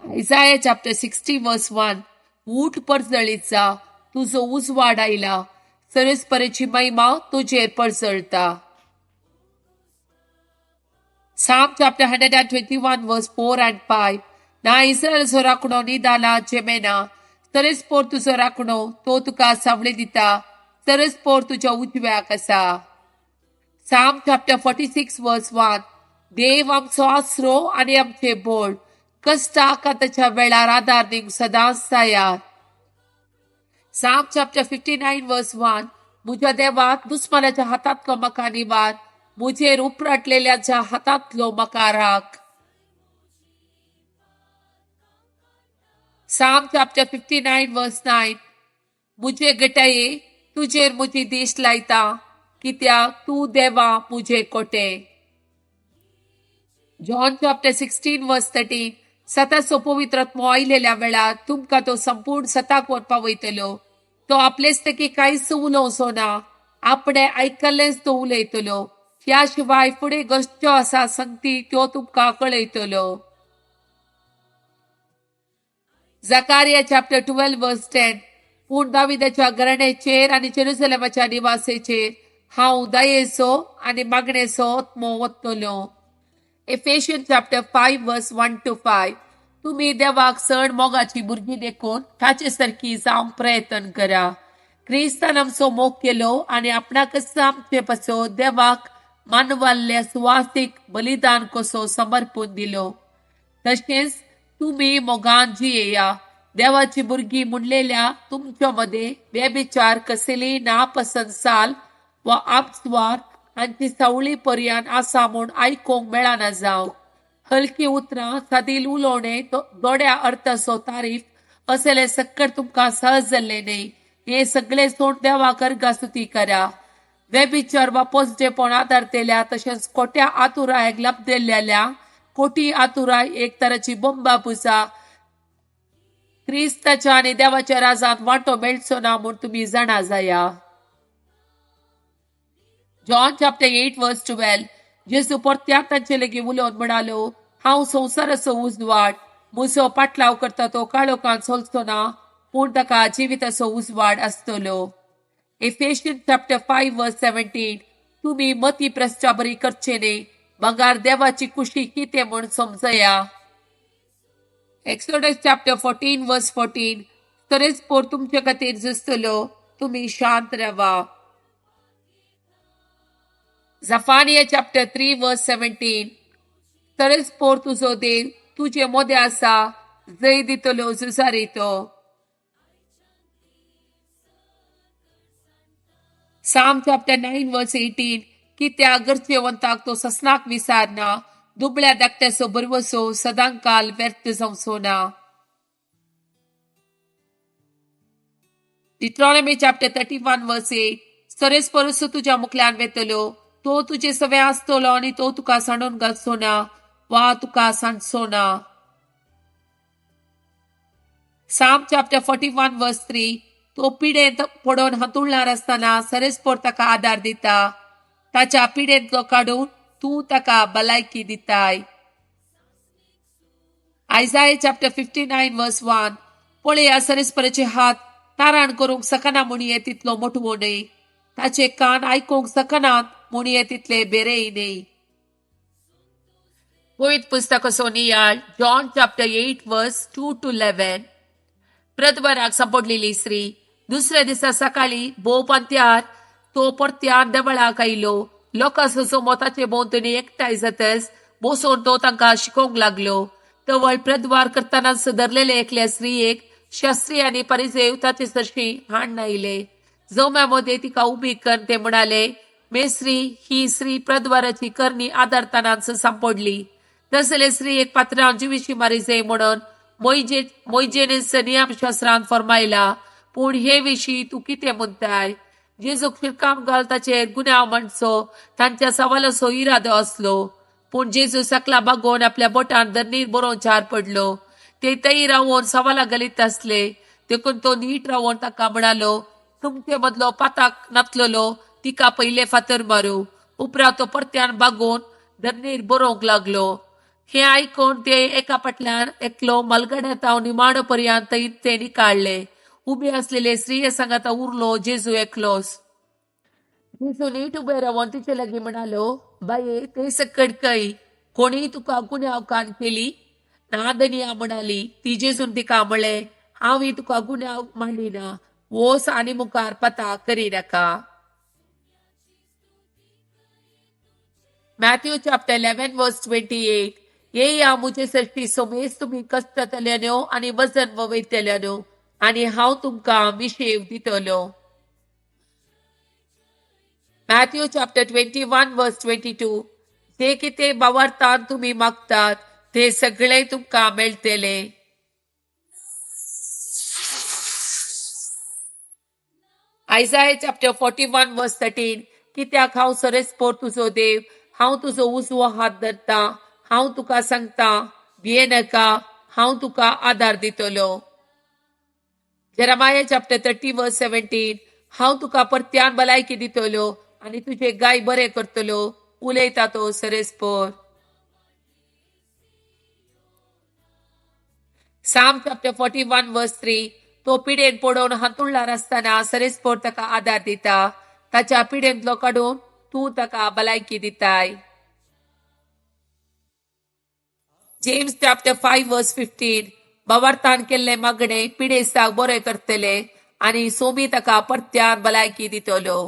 Isaiah chapter 60 verse 1. ऊठ परजळीत जा, तुजो उजवाड आयला, सरस्परेची महिमा तुजेर परजळता. Psalm chapter 121 verse 4 and 5. ना इस्रायलाचो राखणो निदाना जेमेना, सरस्पोर तुजो राखणो, तो तुका सावळी दिता, सरस्पोर तुज्या उजव्याक आसा. Psalm chapter 46 verse 1. देव आमचो आसरो आनी आमचे बोळ, कश्टाक ताच्या वेळार आदार दिवंक सदांच तयार. Psalm chapter 59 verse 1. म्हज्या देवा, दुस्मानाच्या हातांतलो म्हाका निवार, म्हजेर उपराटलेल्याच्या हातांतलो म्हाका राख. Psalm chapter 59 verse 9. म्हजे गटाये तुजेर म्हजी दिश्ट लायता, कित्याक तूं देवा म्हजे कोटे. John chapter 16 verse 13. सताचो पवित्र आत्मो आयलेल्या वेळार तुमकां तो संपूर्ण सताक व्हरून पावयतलो. तो आपलेच तकी कांयच उलोवचो ना, आपणे आयकल्लेंच तो उलयतलो. ह्या शिवाय फुडें गोश्ट्यो आसा संगती त्यो तुमकां कळयतलो. Zechariah chapter 12 verse 10. पूण दाविदाच्या घराण्याचेर आनी जेरुसलेमाच्या निवासेचेर हांव दयेचो आनी मागणेचो आत्मो वतलो. Ephesians chapter 5 verse 1 to 5. तुमी देवाक चड मोगाची भुरगीं देखून ताचे सारकी जावंक प्रयत्न करा. क्रिस्तान आमचो मोग केलो आनी आपणाकच आमचे पासत देवाक मानवाल्ले सुवासीक बलिदान कसो समर्पून दिलो. तशेंच तुमी मोगान जियेया. देवाची भुरगीं म्हणलेल्या तुमच्या मदें बेबिचार, कसलीय नापसंत चाल वा आपस्वार हांची सावळी पर्यान आसा म्हूण आयकूंक मेळना जावं. हलकी उतरां, सादील उलोवणें, दोड्या अर्थाचो तारीफ असले सक्कड तुमकां सहज जाल्लें न्हय. हें सगळें सोड देवाक अर्गास्तुती करा. वेबिचार वा पोजडेपण आदारतेल्या तशेंच खोट्या आतुरायक लब्देल्ल्या कोटी आतुराय एक तराची बोंबा पुजा क्रिस्ताच्या आनी देवाच्या राजांत वांटो मेळचो ना म्हूण तुमी जाणा जाया. John chapter 8 verse 12. जेजू परत्याक तांचे लागीं उलोवन म्हणालो, हांव संवसाराचो उजवाड, म्हजो पाटलाव करता तो काळोखान चलचो ना, पूण ताका जिविताचो उजवाड आसतलो. Ephesians chapter 5 verse 17. तुमी मती प्रस्टा बरी करचे न्हय, बगार देवाची कुशी कितें म्हूण समजया. Exodus chapter 14 verse 14. तरेच पोर तुमचे खातीर झुजतलो, तुमी शांत रावा. Zephaniah chapter 3 verse 17. तरेच पोर तुजो देव तुजे मोदे आसा, जय दितलो झुजारी तो. Psalm chapter 9 verse 18. कित्याक गरजेवंताक तो ससनाक विसारना, दुबळ्या धाकट्याचो भरवसो सदांकाल व्यर्थ जावचो ना. Deuteronomy chapter 31 verse 8. सरेस परस तुज्या मुखल्यान वेतलो, तो तुजे सवे आसतलो आनी तो तुका सांडून घालचो ना वा तुका सांडचो ना. Psalm chapter 41 verse 3. तो पिडेंत पडोवन हांतुळणार आसतना सरेसपोर ताका आदार दिता, ताच्या पिडेंतलो काडून तूं ताका भलायकी दिताय. Isaiah chapter 59 verse 1. पळया सरेसपराचे हात ताराण करूंक शकना म्हणये तितलो मोटवो न्हय, ताचे कान आयकूंक शकनात म्हणये तितले बेरेय न्हय. पवित्र पुस्तकाचो नियाळ John chapter 8 verse 2 to 11. प्रदवराक सांपडलेली स्त्री. दुसऱ्या दिसा सकाळी भोव पांत्यार तो परत्यान देवळाक आयलो. लोकांचो जमो ताचे भोंवतणी एकठांय जातच बसून तो तांकां शिकोवंक लागलो. तवळ प्रद्वार करतानाच धरलेले एकल्या स्त्रियेक शास्त्री आनी परिसेव ताचे सरशी हाडून आयले. जम्या मदें तिका उबी करून ते म्हणाले, मेस्त्री, ही स्त्री प्रद्वाराची करणी आदारतानाच सांपडली. तसले स्त्री एक पात्रान जिविशी मारी जाय म्हणून मोयजेनेच नियमशास्त्रान फर्मायला, पूण हे विशीं तूं कितें म्हणटाय? जेजूक शिरकाम घाल ताचेर गुन्यांव मांडचो तांच्या सवालाचो इरादो आसलो. पूण जेजू सकला बागोवन आपल्या बोटान धरणीर बरोवन चार पडलो. ते थंय रावोन सवाला घालीत आसले. देखून तो नीट रावोन ताका म्हणालो, तुमचे मदलो पाताक नातलेलो तिका पयले फातर मारू. उपरांत तो परत्यान बागोवन धरणीर बरोवंक लागलो. हें आयकून ते एका फाटल्यान एकलो मलगड्या तावन निमाणो पर्यंत इत्ते निकाळ्ळे. उबे आसलेले स्त्रिये सांगाता उरलो जेजू एकलोच. जेजू नीट उबे रावन तिचे लागीं म्हणालो, बाये, ते सकट कै कोणीय तुका गुन्यांवकान केली ना? धनिया म्हणाली ती. जेजून तिका म्हळें, हांवूय तुका गुन्यांव मांडिना, वोस आनी मुखार पता करिनाका. Matthew chapter 11 verse 28. येया मुजे सरशी सोमेस तुमी कश्टतल्यानो आनी वजन ववयतल्यानो आनी हांव तुमकां विशेव दितलो. Matthew chapter 21 verse 22. जे कितें भावार्थान तुमी मागतात ते सगळे तुमकां मेळटले. Isaiah chapter 41 verse 13. कित्याक हांव सरेस्पोर तुजो देव, हांव तुजो उजवो हात धरता, हांव तुका सांगता, भियेनाका, हांव तुका आदार दितलो. Jeremiah chapter 30 verse 17. हांव तुका परत्यान भलायकी दितलो आनी तुजे गाय बरे करतलो, उलयता तो सरेस्पोर. Psalm chapter 41 verse 3. तो पिडेन पडोवन हांतुळणार आसतना सरेस्पोर ताका आदार दिता, ताच्या पिडेंतलो काडून तूं ताका भलायकी दिताय. James chapter 5 verse 15. भावार्थान केल्ले मागणे पिडेस्ताक बरें करतले आनी सोमी ताका परत्यान भलायकी दितलो.